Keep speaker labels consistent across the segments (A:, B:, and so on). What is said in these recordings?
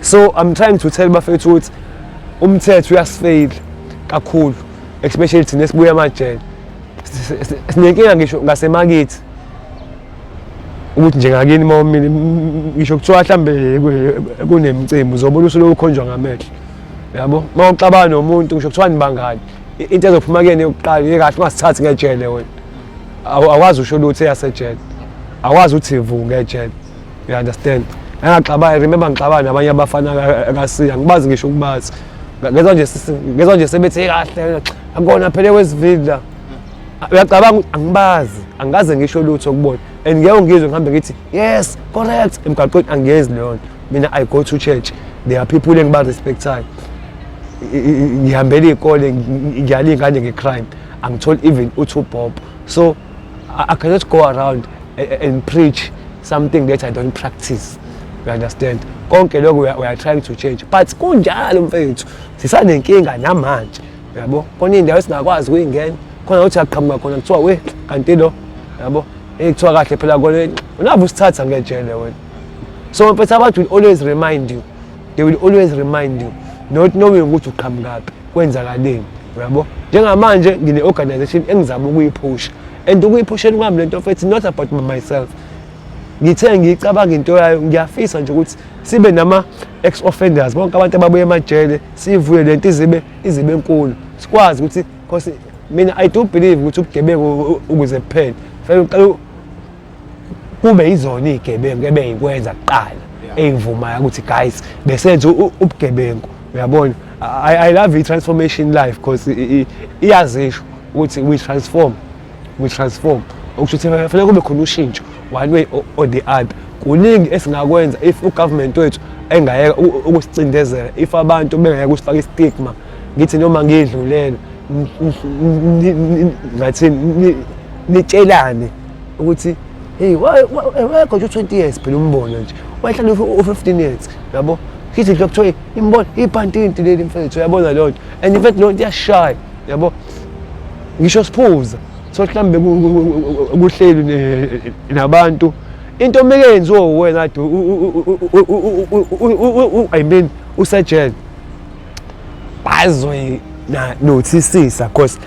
A: So I'm trying to tell bafethu ukuthi umthetho uyasifeyila kakhulu, especially thina esibuya emajele. Sinenkinga ngisho ngasemakithi ukuthi nje ngakini uma umile, ngisho kuthiwa mhlambe kunemicimbi, uzobona usuloku ukhonjwa ngamehlo, yabo. Uma uxabana nomuntu, ngisho kuthiwa nibangani, into ezophuma kuyena yokuqala, "Ye kahle, ungasithathi ngejele wena." Awazi usho lutho eyasejele, awazi uthi vu ngejele, you understand? Engaxabana, remember, ngixabana nabanye abafana kasiya, ngibazi ngisho ukubazi. Ngezwa nje sebethi, "Kahle, akona phela wesivili la." Uyacabanga ukuthi angibazi, angikaze ngisho lutho kubona, and ngeke ngizwe ngihambe ngithi, "Yes, correct," emgaqweni. Angiyezi leyo nto mina. I go to church, there are people engiba-respectayo. Ngihambela iy'kole, ngiyala iy'ngane nge-crime, angitholi even u-two bob. So I cannot go around and preach something that I don't practice, you understand? Konke lokho we are trying to change, but kunjalo mfethu, sisanenkinga namanje, yabo. Khona iy'ndawo esingakwazi ukuyingena khona, ukuthi aqhamuka khona kuthiwa, "We, kanti lo," yabo, kuthiwa, "Kahle phela kona unave usithatha ngejele wena." So mfethu, abantu will always remind you, they will always remind you, not knowing ukuthi uqhamukaphi, kwenzakaleni, uyabo. Njengamanje ngine-organization engizama ukuyiphusha, and ukuyiphusheni kwami lento mfethu, not about myself. Ngithe ngiyicabanga into yayo, ngiyafisa nje ukuthi sibe nama-ex-offenders, bonke abantu ababuye emajele, siyivuye lento izibe enkulu, sikwazi ukuthi, cause mina I do believe ukuthi ubugebengu ukuze kuphele, fanele uqale kube yizona iy'gebengu ebeyikwenza kuqala ey'vumayo ukuthi, "Guys, besenza ubugebengu," uyabona. I love i-transformation life because iyazisho ukuthi we transform, we transform, okusho ukuthi fanele kube khona ushintsho one way or the other. Kuningi esingakwenza if ugovernment wethu engayeka ukusicindezela, if abantu bengayeka ukusifaka istigma. Ngithi noma ngiyidlulela, ngathi nitshelane ukuthi, "Hey, wayegotshwa u-20 years phela, umbona nje wayehlala u-15 years," yabo. Kithi nje kuthiwa imbona ibhantinti leli mfethu, uyabona leyo nto. And in fact leyo nto iyashaya, yabo. Ngisho siphuza so mhlawumbe kuhleli nabantu, into meke yenziwe wena kade, I mean, usejele, bazoyinothisisa, cause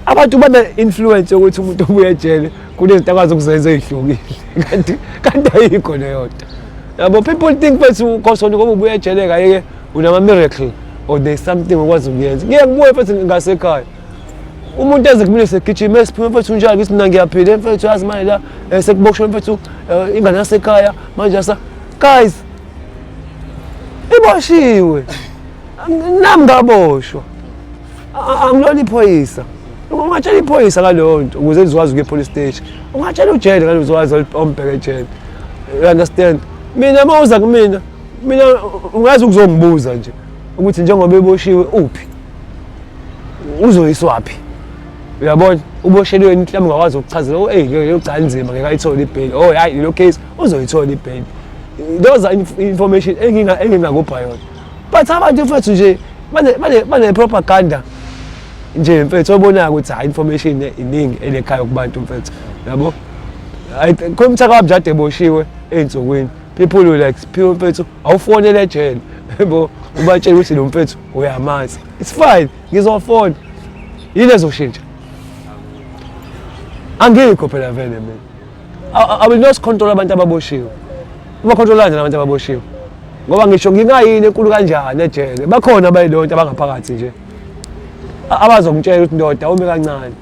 A: abantu bane-influence yokuthi umuntu obuya ejele kunezinto akwazi ukuzenza ey'hlukile, kanti ayikho leyo nto, yabo. People think mfethu, cause wena ngoba ubuya ejele kaye-ke unama-miracle or there's something okwazi ukuyenza. Ngeke ngibuye mfethu ngasekhaya, umuntu eze kumina segijima, "Esiphume mfethu, unjani?" Ngithi mina, "Ngiyaphila mfethu. Yazi manje la sekuboshwe mfethu ingane yasekhaya manje." Asa guys, iboshiwe, nami ngaboshwa. Angilona iphoyisa. Ungatshela iphoyisa ngaleyo nto ukuze lizokwazi ukuya e-police station, ungatshela ujele ngale uzokwazi ombheke ejele, you understand? Mina uma uza kumina, mina ungaze ukuzongibuza nje ukuthi njengoba eboshiwe uphi, uzoyiswaphi, uyabona, uboshelweni, mhlawumbe ungakwazi ukuchazela, "Oh, hey, leyo cha, nzima, ngeke ayithole ibheli." Oh, hayi, lo case uzoyithola ibheli. Those are information engingakupha yona, but abantu mfethu nje bane propaganda nje mfethu, obonayo ukuthi hayi, information iningi elekhaya kubantu mfethu, yabo. Khona umthaka wami nje ade eboshiwe ey'nsukwini, people were like, "Siphiwe mfethu, awufonele ejele, yabo, ubatshele ukuthi lo mfethu uyamazi." It's fine, ngizofona. Yini ezoshintsha? Angikho phela vele mina. I will not control abantu ababoshiwe. Ubacontrol kanjani abantu ababoshiwe? Ngoba ngisho ngingayini enkulu kanjani ejele, bakhona abayilonto abangaphakathi nje abazongitshela ukuthi, "Ndoda, ume kancane,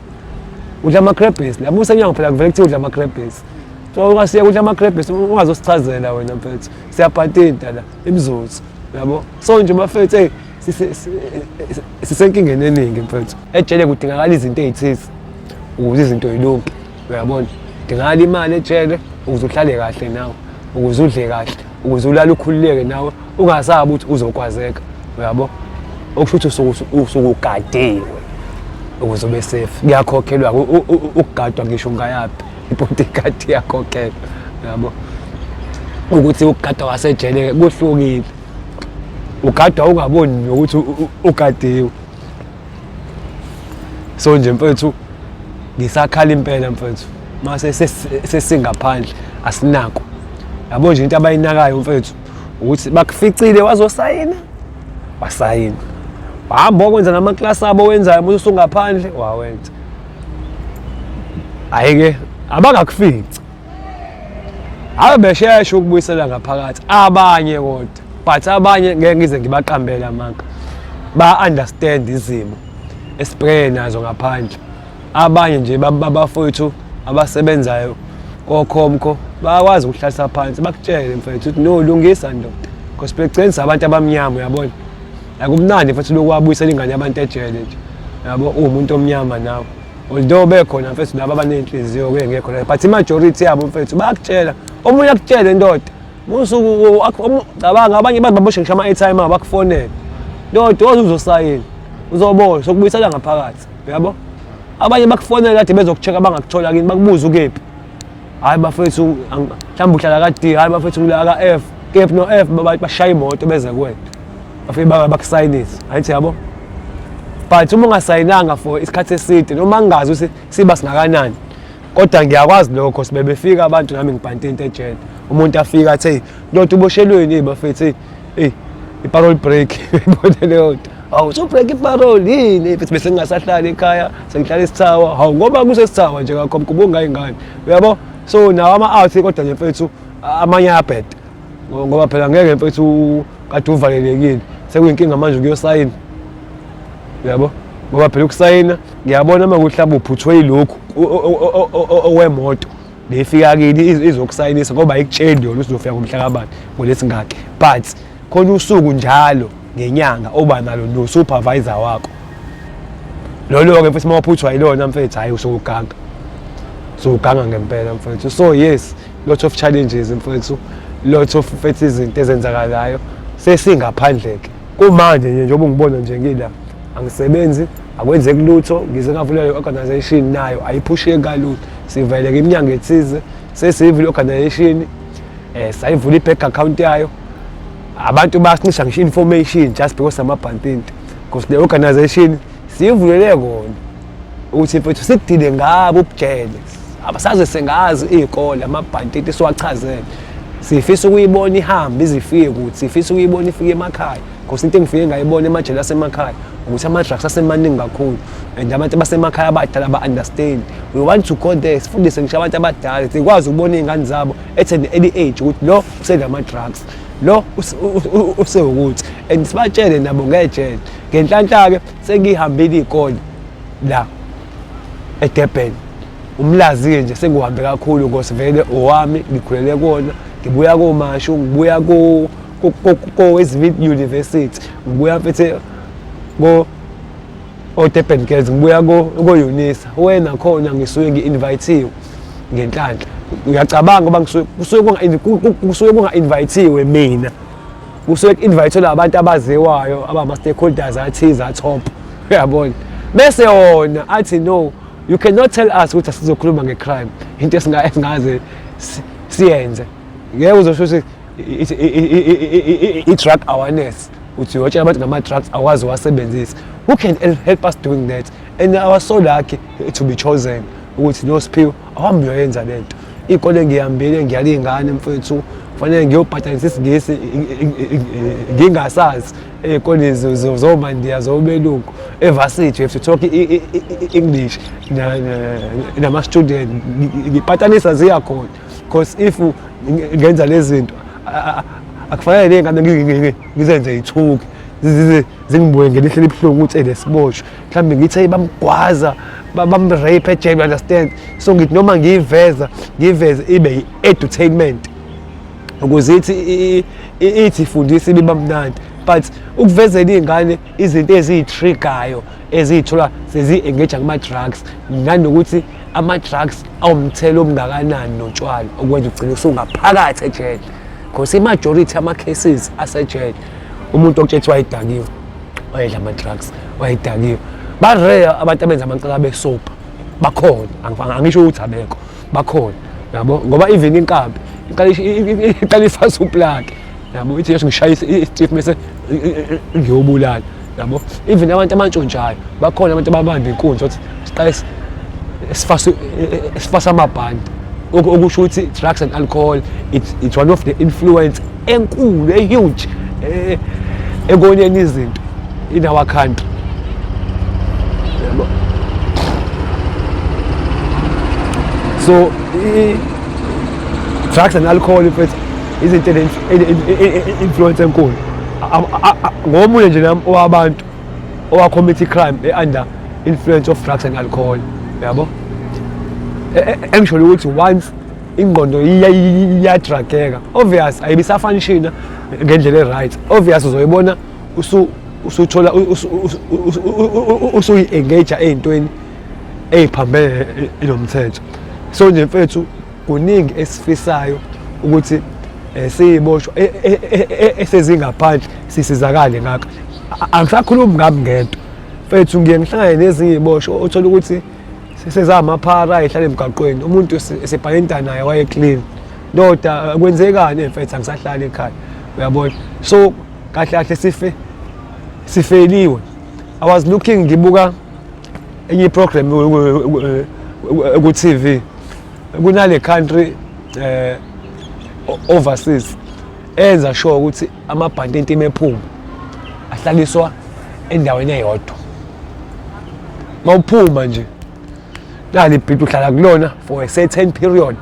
A: udla ama-crabbies la usenyanga." Phela kuvele kuthiwa udla ama-crabbies, so ungasiye kudla ama-crabbies, ungazosichazela wena mfethu, siyabhatinta la imizuzu, yabo. So nje bafethu, hey, sisenkingeni eningi mfethu. Ejele kudingakala izinto ey'thize ukuze izinto yilunge, uyabona. Dingakala imali ejele ukuze uhlale kahle nawe, ukuze udle kahle, ukuze ulale ukhululeke nawe, ungasabi ukuthi uzokwazeka, uyabo. Okusho ukuthi usuke ugadiwe ukuze ube safe. Kuyakhokhelwa ukugadwa, ngisho ungayaphi, ibodyguard iyakhokhelwa, yabo. Ukuthi ukugadwa kwasejele kuhlukile, ugadwa ungaboni nokuthi ugadiwe. So nje mfethu, ngisakhala impela mfethu, mase sesingaphandle asinako, yabo nje. Into abayinakayo mfethu Ukuthi bakuficile wazosayina, wasayina, wahamba okwenza namaklasi abo wenzayo uma usungaphandle wawenza. Hhayi-ke abangakufici, ave beshesha ukubuyisela ngaphakathi abanye kodwa, but abanye ngeke ngize ngibaqambele amanga, ba-understand izimo esibhekene nazo ngaphandle. Abanye nje babafowethu abasebenzayo kokhomkho bayakwazi ukuhlalisa phansi bakutshele mfethu ukuthi no, lungisa ndoda, because begcinisa abantu abamnyama, uyabona, akumnandi mfethu lokwabuyisela ingane yabantu ejele nje, yabo, uwumuntu omnyama nawe. Although bekhona mfethu laba abaney'nhliziyo ke ngekho la, but i-majority yabo mfethu bayakutshela. Omunye akutshele, ndoda, musuku cabanga abanye baze baboshe ngisho ama-airtime abo, bakufonele, ndoda, woze uzosayina, uzoboshwa, sokubuyisela ngaphakathi, uyabo. Abanye bakufonela kade bezoku-check-a, bangakuthola kini, bakubuza ukephi. Hhayi bafethu, mhlawumbe uhlala ka-D, hhayi bafethu, ngila ka-F, kephi no-F, bashaya imoto beze kuwena, bafike bakusayinise, angithi yabo. But uma ungasayinanga for isikhathi eside, noma ngingazi ukuthi siba singakanani, kodwa ngiyakwazi lokho, sibe befika abantu nami ngibhante into ejele, umuntu afika athi, hey ndoda, uboshelweni? Hey bafethu, hey, i-parole break, ibone leyo nto. Hawu, usu-break i-parole yini mfethu? Bese ngingasahlali ekhaya, sengihlala esithawa. Hawu, ngoba kusesithawa nje kakho mkubunga ingane, uyabo. So nawo ama-out kodwa nje mfethu amanye ayabheda, ngoba phela ngeke mfethu kade uvalelekile, sekuyinkinga manje ukuyosayina, uyabo, ngoba phela ukusayina ngiyabona uma kuhlaba uphuthwe yilokhu owemoto lefika kini izokusayinisa, ngoba ayikutsheli yona ukuthi uzofika ngomhla kabani, ngolesingaki, but khona usuku njalo ngenyanga oba nalo no-supervisor wakho. Lolo-ke mfethu, uma waphuthwa yilona mfethu, hhayi, usukuganga, usukuganga ngempela mfethu. So yes, lot of challenges mfethu, lot of mfethu izinto ezenzakalayo sesingaphandle-ke. Kumanje nje njengoba ungibona nje ngila, angisebenzi, akwenzeki lutho, ngize ngavula le organization, nayo ayiphusheki kalula. Sivaleke iminyango ethize, sesiyivule i-organization, sayivula i-bank account yayo, abantu basincisha ngisho information just because amabhantinti, because le organization siyivulele kona ukuthi mfethu sikudile ngabo ubujele, abasaze sengazi iy'kole amabhantiti siwachazele. Sifisa ukuyibona ihambe izifike kuthi, sifisa ukuyibona ifike emakhaya, because into engifike ngayibona emajele asemakhaya ukuthi ama-drugs asemaningi kakhulu and abantu abasemakhaya abadala ba-understand. We want to go there, sifundise ngisho abantu abadala, sikwazi ukubona iy'ngane zabo at an early age ukuthi lo usenama-drugs, lo usewukuthi, and sibatshele nabo ngejele. Ngenhlanhla-ke sengihambile iy'kole la eDurban, uMlazi-ke nje sengihambe kakhulu because vele owami, ngikhulele kuwona. Ngibuya koMashu, ngibuya ko-Westville University, ngibuya mfethu ko o-Durban Girls, ngibuya ko-UNISA wena khona ngisuke ngi-invithiwe. Ngenhlanhla uyacabanga ngoba kusuke kunga-invithiwe mina, kusuke ku-invithelwe abantu abaziwayo abama-stakeholders athize a-top, uyabona, bese wona athi, "No, you cannot tell us ukuthi asizokhuluma nge-crime." Into esingaze siyenze, ngeke uzosho ukuthi i-drug awareness, uthi uyotshela abantu ngama-drugs awazi uwasebenzisa. Who can help us doing that? And I was so lucky to be chosen ukuthi, no Siphiwe, awuhambe uyoyenza lento. Iy'kole ngihambile, ngiyala iy'ngane mfethu, kufanele ngiyobhadanisa isiNgisi ngingasazi ey'koleni zomandiya, zobelungu, e-varsity you have to talk English nama-student. Ngipatanisa ziyakhona because if ngenza lezi zinto, akufanele ley'ngane ngizenze yithuke, zingibuke ngelihlo elibuhlungu ukuthi lesiboshwe mhlawumbe ngithi bamgwaza, bam-rape ejele, you understand? So ngithi noma ngiyiveza, ngiyiveze ibe i-edutainment ukuze ithi ifundise, ibe mnandi, but ukuvezela iy'ngane izinto eziyi-trigger-ayo eziy'thola sezi-engage kuma-drugs, nanokuthi ama-drugs awumthelo omngakanani notshwala okwenza ugcine usungaphakathi ejele, because i-majority ama-cases asejele, umuntu okutshela wayedakiwe, wayedla ama-drugs, wayedakiwe. Ba-rare abantu abenza amacala besopa, bakhona, angisho ukuthi abekho, bakhona, yabo, ngoba even inkabi iqala ifase u-plug, yabo, ithi yesu ngishaya isitifu bese ngiyobulala, yabo. Even abantu amantshontshayo bakhona, abantu ababamba inkunzi othi siqale sifase amabhandi, okusho ukuthi drugs and alcohol, it's one of the influence. enkulu e-huge ekoneni izinto in our country. Yabo, so drugs and alcohol mfethu izinto influence enkulu. Ngomunye nje nami owabantu owa-commit crime e-under influence of drugs and alcohol, yabo. Engisho ukuthi once ingqondo iyadrageka, obvious ayibisafuntiona ngendlela e-right. Obvious uzoyibona usuthola usuyi-engage ey'ntweni ey'phambene nomthetho. So nje mfethu, kuningi esifisayo ukuthi siyiboshwa esezingaphandle sisizakale ngakho. Angisakhulumi ngami ngedwa mfethu, ngiye ngihlangane nezinye iy'boshwa othola ukuthi sezamaphara ehlala emgaqweni, umuntu esebhayinta naye waye-clean. Ndoda, kwenzekani mfethu? Angisahlali ekhaya, uyabona. So kahle kahle sife sifeliwe. I was looking, ngibuka enye iprogram ku-TV kunale country overseas enza sure ukuthi amabhantinti ephuma ahlaliswa endaweni eyodwa. Mawuphuma nje nali ibhidi, uhlala kulona for a certain period.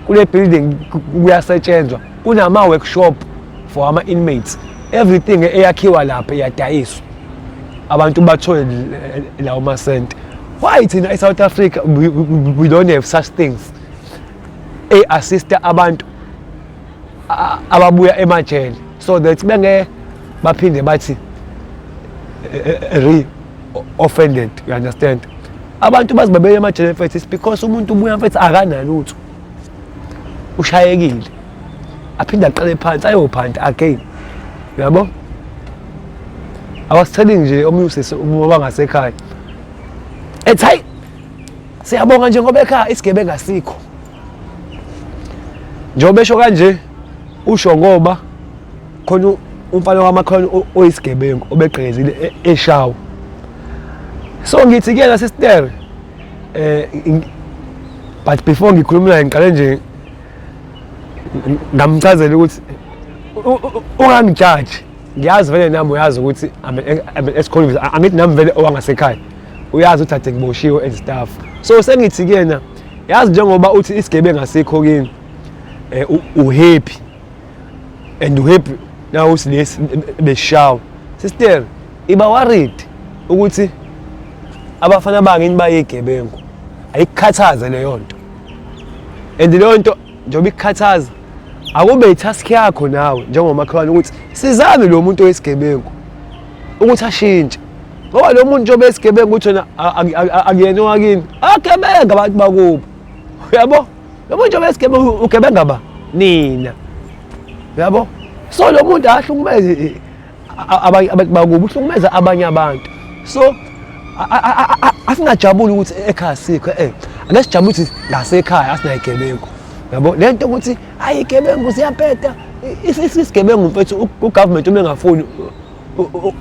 A: Kule building kuyasetshenzwa, kunama-workshop for ama-inmates, everything eyakhiwa lapha iyadayiswa, abantu bathole lawo masenti. Why thina e-South Africa we don't have such things e-assista abantu ababuya emajele so that benge baphinde bathi re offended, you understand? Abantu bazi babeye emajele mfethu, it's because umuntu ubuya mfethu akanalutho, ushayekile, aphinde aqale phansi ayophanta again, uyabo. I was telling nje omunye usisi wangasekhaya, ethi hayi, siyabonga nje ngoba ekhaya isigebengu asikho. Njengoba esho kanje, usho ngoba khona umfana wamakholwane oyisigebengu obegqekezile eshawa. So ngithi kuyena, sister, but before ngikhuluma naye ngiqale nje ngamchazela ukuthi ungangijaji, ngiyazi vele nami uyazi ukuthi I'm an ex-convict, angithi nami vele owangasekhaya uyazi ukuthi ade ngiboshiwe and stuff. So sengithi kuyena, yazi njengoba uthi isigebengu asikho kini, uhappy and uhappy now uthi lesi beshawa. Sister, iba worried ukuthi abafana bangini bayigebengu, ayikukhathaze leyo nto, and leyo nto njengoba ikukhathaza akube itask yakho nawe njengomakhelwane ukuthi sizame lo muntu oyisigebengu ukuthi ashintshe, ngoba lo muntu njengoba esigebengu ukuthi wena akuyena owakini, agebenga abantu bakubo, uyabo. Lo muntu njengoba esigebengu ugebenga ba nina, uyabo. So lo muntu ahlukumeze abanye abantu bakubo, uhlukumeza abanye abantu. So asingajabuli ukuthi ekhaya sikho, ake sijabule ukuthi ngasekhaya asinayigebengu, yabo. Le nto ukuthi hayi igebengu siyabheda, isigebengu mfethu, ugovernment uma engafuni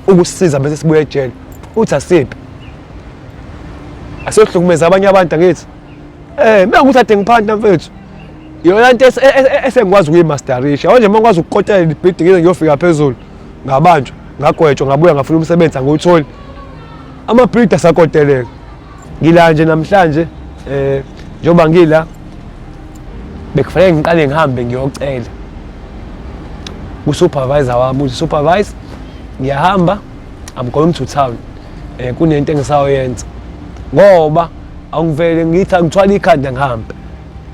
A: ukusisiza bese sibuye ejele uthi asiphi asiyohlukumeza abanye abantu. Angithi mengukuthi ade ngiphanta mfethu, iyona nto esengikwazi ukuyimasterisha yabo nje. Uma ngikwazi ukukotela ibhidi ngize ngiyofika phezulu, ngabanjwa, ngagwetshwa, ngabuya ngafuna umsebenzi, angiwutholi, amabhilidi asakoteleka. Ngila nje namhlanje, njengoba ngila bekufanele ngiqale ngihambe ngiyocela ku-supervisor wami ukuthi, supervisor, ngiyahamba, I'm going to town, kunento engisayoyenza, ngoba angivele ngithi angithwala ikhanda ngihambe.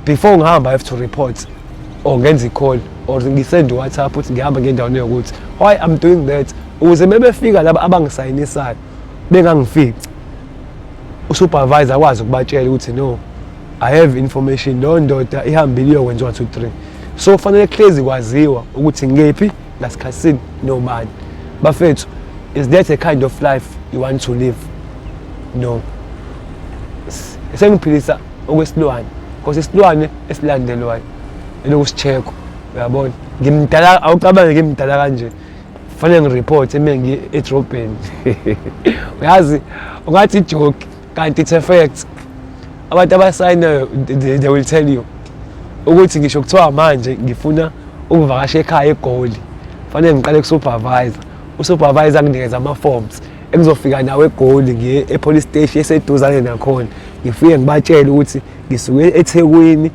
A: Before ngihamba I have to report or ngenza i-call or ngisend WhatsApp ukuthi ngihamba ngendaweni yokuthi. Why I'm doing that? Ukuze bebefika laba abangisayinisayo bengangifici, usupervisor akwazi ukubatshela ukuthi no, I have information, lo ndoda ihambile iyokwenza 1 2 3. So fanele kuhlezi kwaziwa ukuthi ngephi, ngasikhathini, nobani. Bafethu, is that a kind of life you want to live? No, sengiphilisa okwesilwane because isilwane esilandelwayo elokusichekwa, uyabona. Ngimdala, awucabange ngimdala kanje, fanele ngireport eme ngiye edrobheni. Uyazi ungathi ijoke kanti it's a fact. Abantu abasayinayo they will tell you ukuthi ngisho kuthiwa manje ngifuna Ukuvakasha ekhaya eGoli fanele ngiqale ku-supervisor, u-supervisor anginikeze ama-forms engizofika nawo eGoli, ngiye e-police station eseduzane nakhona, ngifike ngibatshele ukuthi ngisuke eThekwini,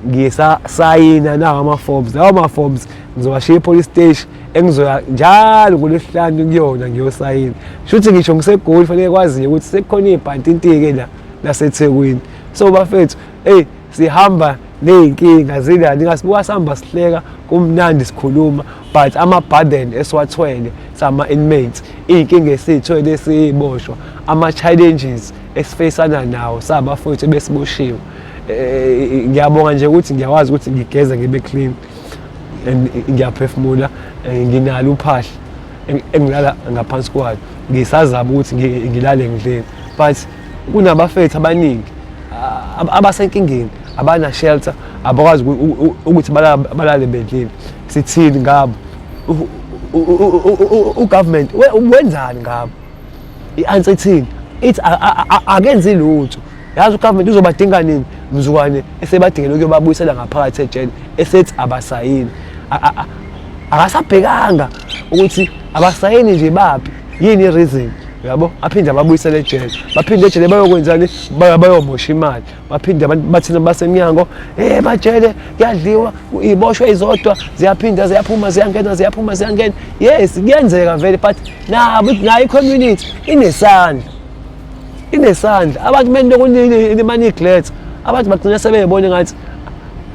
A: ngisasayina nawo ama-forms. Lawo ma-forms ngizowashiya e-police station engizoya njalo ngoLwesihlanu kuyona ngiyosayina. Shuthi ngisho ngiseGoli fanele kwaziwe ukuthi sekukhona iy'bhantintike la laseThekwini. So bafethu, eyi, sihamba ney'nkinga zila, ningasibuka sihamba sihleka kumnandi sikhuluma, but ama-burden esiwathwele sama-inmates, iy'nkinga esiy'thwele esiyiboshwa, ama-challenges esifeyisana nawo sabafowethu ebesiboshiwe. Ngiyabonga nje ukuthi ngiyakwazi ukuthi ngigeze ngibe clean and ngiyaphefumula, nginalo uphahla engilala ngaphansi kwalo, ngisazama ukuthi ngilale ngidleni, but kunabafethu abaningi abasenkingeni, abana shelter, abakwazi ukuthi balale bedlini. Sithini ngabo? U-government wenzani ngabo? I-answer ithini? Ithi akenzi lutho. Yazi u-government uzobadinga nini? Mzukwane esebadingela ukuyobabuyisela ngaphakathi ejele, esethi abasayini. Akasabhekanga ukuthi abasayini nje baphi, yini i-reason, uyabo? Aphinde ababuyisele ejele, baphinde ejele bayokwenzani? Bayomosha imali, baphinde abantu bathina basemnyango, bajele kuyadliwa, iboshwe izodwa, ziyaphinda ziyaphuma, ziyangena, ziyaphuma, ziyangena. Yes, kuyenzeka vele, but nabo nayo i-community inesandla, inesandla. Abantu bento abantu bagcina sebeyibona ngathi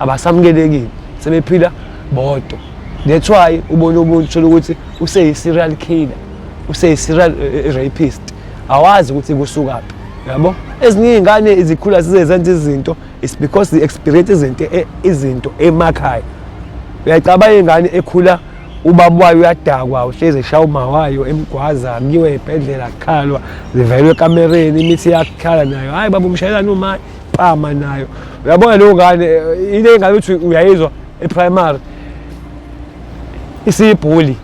A: abasamukelekile, sebephila bodwa. That's why ubona umuntu, uthola ukuthi useyi-serial killer, useyi-serial rapist, awazi ukuthi kusukaphi, yabo? Ezinye iy'ngane zikhula zize zenza izinto, it's because zi-experience izinto emakhaya. Uyacabanga ingane ekhula ubaba wayo uyadakwa, uhlezi eshaya uma wayo, emgwaza, kuyiwe ey'bhedlela, kukhalwa, zivelwe ekamereni, imithi iyakhala nayo, hhayi baba umshayelani uma pama nayo. Uyabona leyo ngane, ile ngane uthi uyayizwa e-primary isiyibhuli,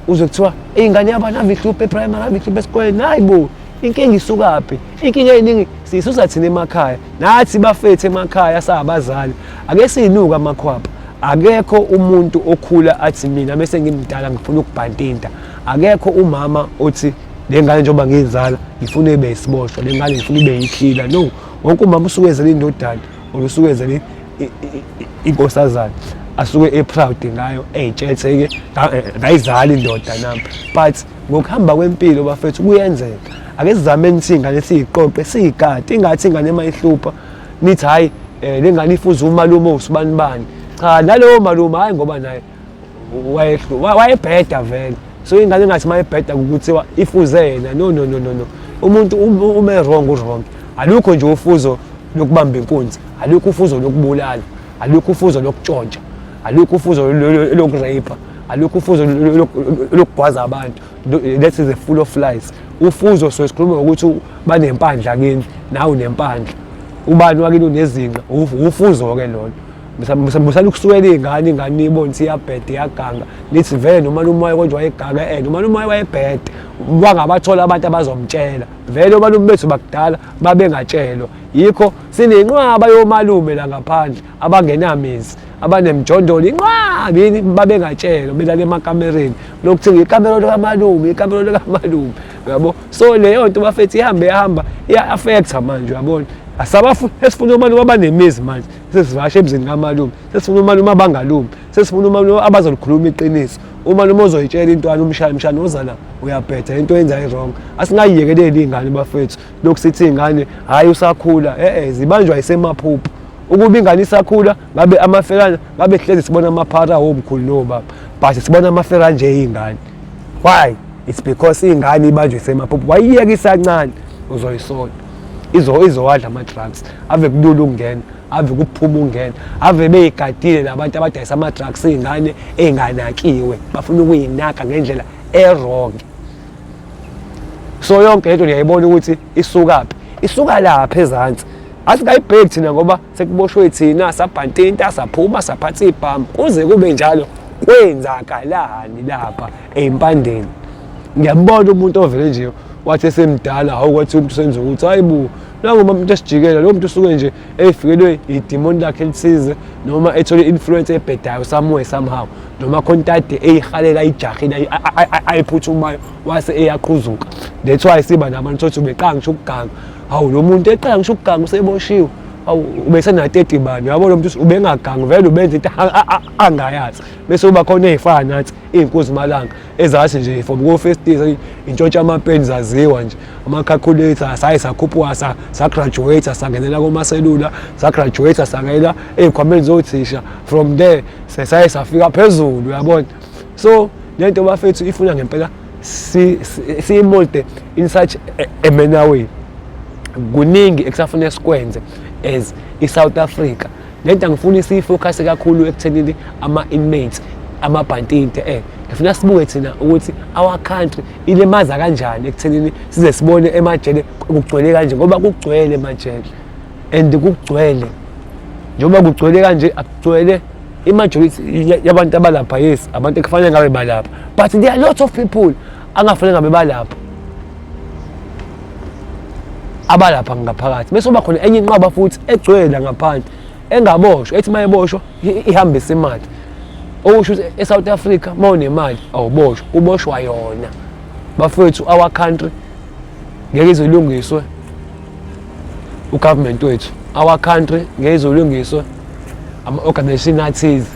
A: uzwe kuthiwa iy'ngane yabani ave ihluphe e-primary, ave ihluphe esikoleni. Hayi bo, inkinga isukaphi? Inkinga ey'ningi siyisusa thina emakhaya, nathi bafethu emakhaya sabazali ake siyinuke amakhwapha. Akekho umuntu okhula athi mina bese ngimdala ngifuna ukubhantinta. Akekho umama othi le ngane njengoba ngiyizala ngifuna ibe isiboshwa, le ngane ngifuna ibe yikhila. No, wonke umama usuke ezele indodana or usuke ezele inkosazana, asuke e-proud ngayo, ey'tshethe-ke ngayizala indoda nami. But ngokuhamba kwempilo bafethu kuyenzeka. Ake sizameni ukuthi iy'ngane siyiqoqe, siyigade, ingathi ingane uma ihlupha nithi hhayi, le ngane ifuze umalume owusibani bani. Cha, nalowo malume hhayi, ngoba naye wayebheda vele. So ingane engathi uma ebheda kuthiwa ifuze yena. No, no, no, no, no, umuntu uma wrong u-wrong. Alukho nje ufuzo lokubamba inkunzi, alukho ufuzo lokubulala, alukho ufuzo lokutshontsha, alukho ufuzo loku-rape, alukho ufuzo lokugwaza abantu. That is a full of lies. Ufuzo so sikhuluma ngokuthi banempandla kini, nawe unempandla, ubani wakini unezinqa, ufuzo-ke lolo. Musale ukusukela iy'ngane, ingane niyibone ukuthi iyabheda, iyaganga, nithi vele nomalume wayo konje wayeganga, nomalume wayo wayebheda, bangabathola abantu abazomtshela. Vele omalume bethu bakudala babengatshelwa, yikho sinenqwaba yomalume la ngaphandle abangenamizi, abanemjondolo, inqwaba yini, babengatshelwa, belala emakamereni, lokuthiwa ikamero likamalume, ikamero likamalume, uyabo? So leyo nto bafethu ihambe yahamba iya-affecta manje, uyabona? Esifuna omalume abanemizi manje, sesivakashe emzini kamalume, sesifuna umalume abangalumi, sesifuna umalume abazolikhuluma iqiniso, umalume ozoyitshela intwana, umshaya mshana ozala uyabheda, into yenza i-wrong. Asingayiyekeleli iy'ngane bafethu, lokhu sithi iy'ngane hhayi usakhula, e-e, zibanjwa isemaphupho. Ukuba ingane isakhula ngabe amafelana ngabe hlezi sibona amaphara womkhulu nobaba, but sibona amafera nje iy'ngane. Why? It's because iy'ngane ibanjwe isemaphupho. Wayiyeka isancane, uzoyisola, izowadla ama-drugs. Ave kulula ukungena, ave kuphuma ungena, ave beyigadile labantu abadayisa ama-drugs. Iy'ngane ey'nganakiwe bafuna ukuyinaka ngendlela e-wrong. So yonke lento ngiyayibona ukuthi isukaphi, isuka lapha ezansi. Asingayibheki thina ngoba sekuboshwe thina, sabhantinta, saphuma, saphatha ibhamu, kuze kube njalo. Kwenzakalani lapha ey'mpandeni? Ngiyambona umuntu ovele nje Wathi esemdala, hawu, kwathi umuntu senza ukuthi hayi bo, nangu umuntu esijikela lo muntu usuke nje efikelwe idimoni lakhe elithize noma ethole i-influence ebhedayo somewhere somehow, noma khona ade eyihalela ijahile ayiphuthumayo wase eyaqhuzuka. That's why siba nabantu sothi ubeqala ngisho ukuganga, hawu, lo muntu eqala ngisho ukuganga useboshiwe, hawu, ubesena-30 bani, uyabo, lo muntu ubengagangi vele, ubenza into angayazi. Bese kuba khona ey'fana nathi iy'nkuzi malanga ezathi nje from ko-first year intshontsha amapeni, zaziwa nje ama-calculator, saye sakhuphuka, sa-graduate, sangenela komaselula, sa-graduate, sangena ey'khwameni zothisha, from there saye safika phezulu, uyabona. So le nto bafethu ifuna ngempela siyimolde in such a manner way. Kuningi ekusafuneka sikwenze as i-South Africa. Le nto angifuni siyi-focus kakhulu ekuthenini ama-inmates, amabhantinte, ngifuna sibuke thina ukuthi our country ilimaza kanjani ekuthenini size sibone emajele kugcwele kanje, ngoba kugcwele emajele and kugcwele njengoba kugcwele kanje, akugcwele i-majority yabantu abalapha, yes, abantu ekufanele ngabe balapha, but there are lots of people angafanele ngabe balapha abalapha ngaphakathi. Bese kuba khona enye inqwaba futhi egcwele la ngaphandle engaboshwa, ethi uma eboshwa ihambise imali. Okusho ukuthi e-South Africa uma unemali awuboshwa, uboshwa yona. Bafethu, our country ngeke izolungiswe ugovernment wethu, our country ngeke izolungiswe ama-organization athize,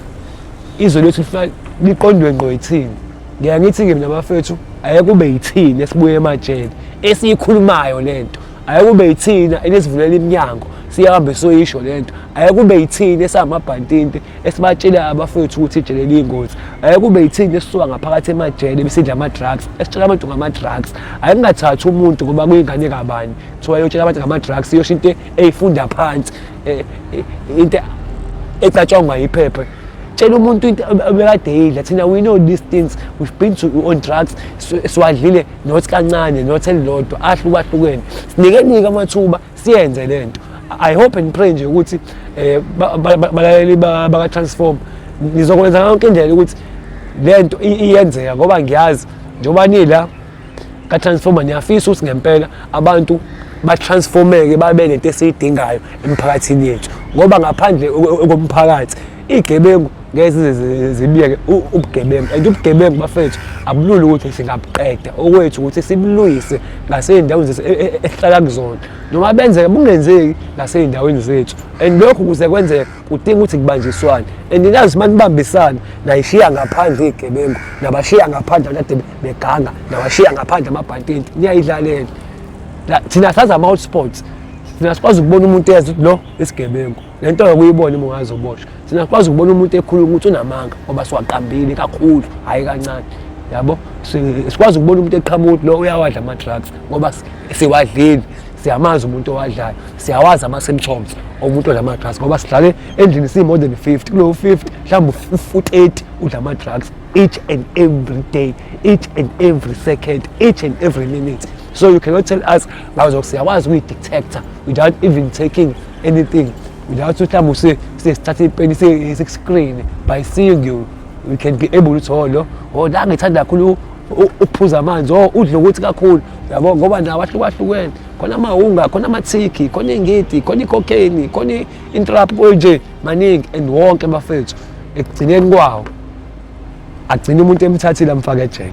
A: izwe lethu lifuna liqondwe ngqo yithini. Ngiya ngithi-ke mina bafethu, ayeke kube yithina esibuye emajele esiyikhulumayo lento, ayeke kube yithina enesivulela iminyango sihambe soyisho lento, ayeke kube yithina esamabhantinti esibatshela abafethu ukuthi ijele liyingozi, ayeke kube yithina esisuka ngaphakathi emajele besidla ama-drugs esitshela abantu ngama-drugs. Ayeke kungathathi umuntu ngoba kuyingane kabani kuthiwa yotshela abantu ngama-drugs, iyosho into eyifunda phansi, into ecatshangwa yiphepha. Tshela umuntu into ebekade eyidla. Thina we know these things, we've been to on drugs, siwadlile, not kancane, not elilodwa, ahlukahlukene. Sinikenike amathuba siyenze lento. I hope and pray nje ukuthi balaleli baka-Transform nizokwenza yonke indlela ukuthi lento iyenzeka, ngoba ngiyazi njengoba nila ka-Transformer niyafisa ukuthi ngempela abantu batransformeke babe nento esiyidingayo emphakathini yethu, ngoba ngaphandle komphakathi iy'gebengu ngeke zize zibiyeke ubugebengu, and ubugebengu bafethu abulula ukuthi singabuqeda. Okwethu ukuthi sibulwise ngasey'ndaweni zethu esihlala kuzona, noma benzeka bungenzeki ngasey'ndaweni zethu, and lokhu kuze kwenzeke kudinga ukuthi kubanjiswane, and nazi uma nibambisana nayishiya ngaphandle iy'gebengu, nabashiya ngaphandle abantu ade beganga, nabashiya ngaphandle amabhantinti, niyayidlalela. Thina sazi ama-hotspots, thina sikwazi ukubona umuntu eza ukuthi lo isigebengu, le nto kuyibona uma ungazoboshwa. Thina sikwazi ukubona umuntu ekhuluma ukuthi unamanga, ngoba siwaqambile kakhulu, hhayi kancane, yabo. Sikwazi ukubona umuntu eqhamuka ukuthi lo uyawadla ama-drugs, ngoba siwadlile, siyamazi umuntu owadlayo, siyawazi ama-symptoms omuntu odla ama-drugs, ngoba sidlale endlini siyi-more than 50, kulowo 50 mhlawumbe u-30 udla ama-drugs each and every day, each and every second, each and every minute. So you cannot tell us ngazo. Siyakwazi ukuyi-detecta without even taking anything, without mhlawumbe sithathe ipeni siku-screen. By seeing you, we can be able to, oh, lo, oh, la ngithanda kakhulu ukuphuza amanzi, oh, udla ukuthi kakhulu, yabo, ngoba nawo ahlukahlukene, khona amawunga, khona amathiki, khona ingidi, khona i-cocaine, khona i-intrap, nje maningi, and wonke bafethu ekugcineni kwawo agcina umuntu emthathile amfake ejele.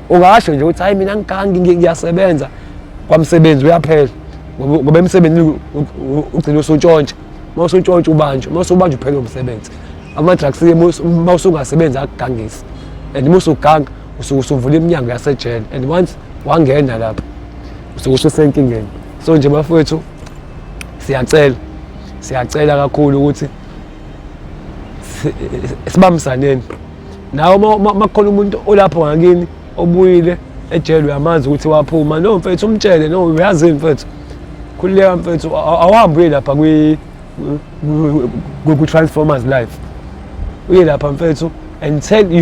A: Ungasho nje ukuthi hayi, mina ngigangi, ngiyasebenza kwamsebenzi, uyaphela, ngoba emsebenzini ugcina usuntshontsha, uma usuntshontsha ubanjwe, uma usubanjwa uphele umsebenzi. Ama-drugs-ke uma usungasebenzi akugangisi, and uma usuganga usuke usuvula iminyango yasejele, and once wangena lapho usuke ususenkingeni. So nje bafowethu, siyacela, siyacela kakhulu ukuthi sibambisaneni nawe. Uma kukhona umuntu olapho ngakini obuyile ejele, uyamazi ukuthi waphuma, no mfethu, umtshele, no, uyazini mfethu, khululeka mfethu, awuhambi uye lapha ku-Transformers Life, uye lapha mfethu and tell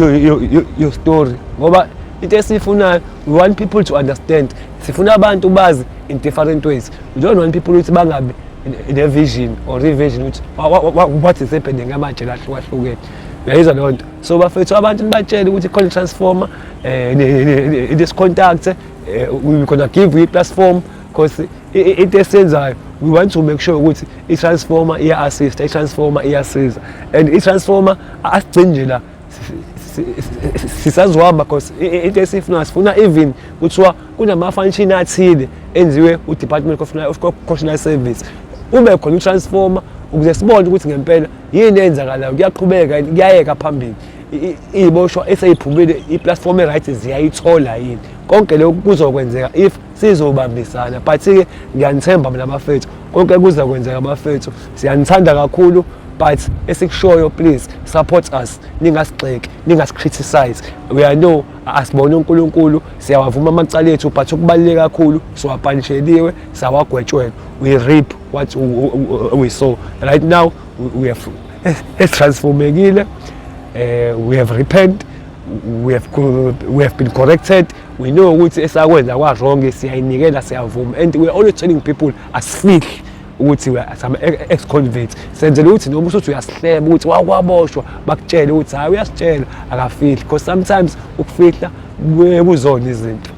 A: your story, ngoba into esiyifunayo, we want people to understand, sifuna abantu bazi in different ways. We don't want people ukuthi bangabi ne-vision or i-vision ukuthi what is happening amajele ahlukahlukene, uyayizwa leyo nto. So bafethu, abantu nibatshele ukuthi khona i-Transformer, this contact. We gonna give you i-platform because into esiyenzayo, we want to make sure ukuthi i-transformer iya-assista, i-transformer iyasiza, and i-transformer asigcini nje la, sisazohamba because into esifuna, sifuna even kuthiwa kunama-function athile enziwe u-Department of Correctional Service, ube khona u-transformer ukuze sibone ukuthi ngempela yini eyenzakalayo, kuyaqhubeka, kuyayeka phambili, iy'boshwa eseyiphumile i-platform e-right ziyayithola yini. Konke lokhu kuzokwenzeka if sizobambisana, but-ke ngiyanithemba mina bafethu, konke kuzokwenzeka bafethu. Siyanithanda kakhulu, but esikushoyo, please support us, ningasigxeki, ningasi-criticize. We are know asibone uNkulunkulu, siyawavuma amacala ethu, but okubaluleke kakhulu, siwapanisheliwe, sawagwetshwelwa. We reap what we sow. Right now we have transformekile, we have repent, we have been corrected. We know ukuthi esakwenza kwa wrong, siyayinikela, siyavuma, and we are always telling people, asifihli ukuthi we are some ex convicts, senzela ukuthi noma usuthi uyasihleba ukuthi wakwaboshwa, bakutshele ukuthi hayi, uyasitshela, akafihli, because sometimes ukufihla kuzona izinto.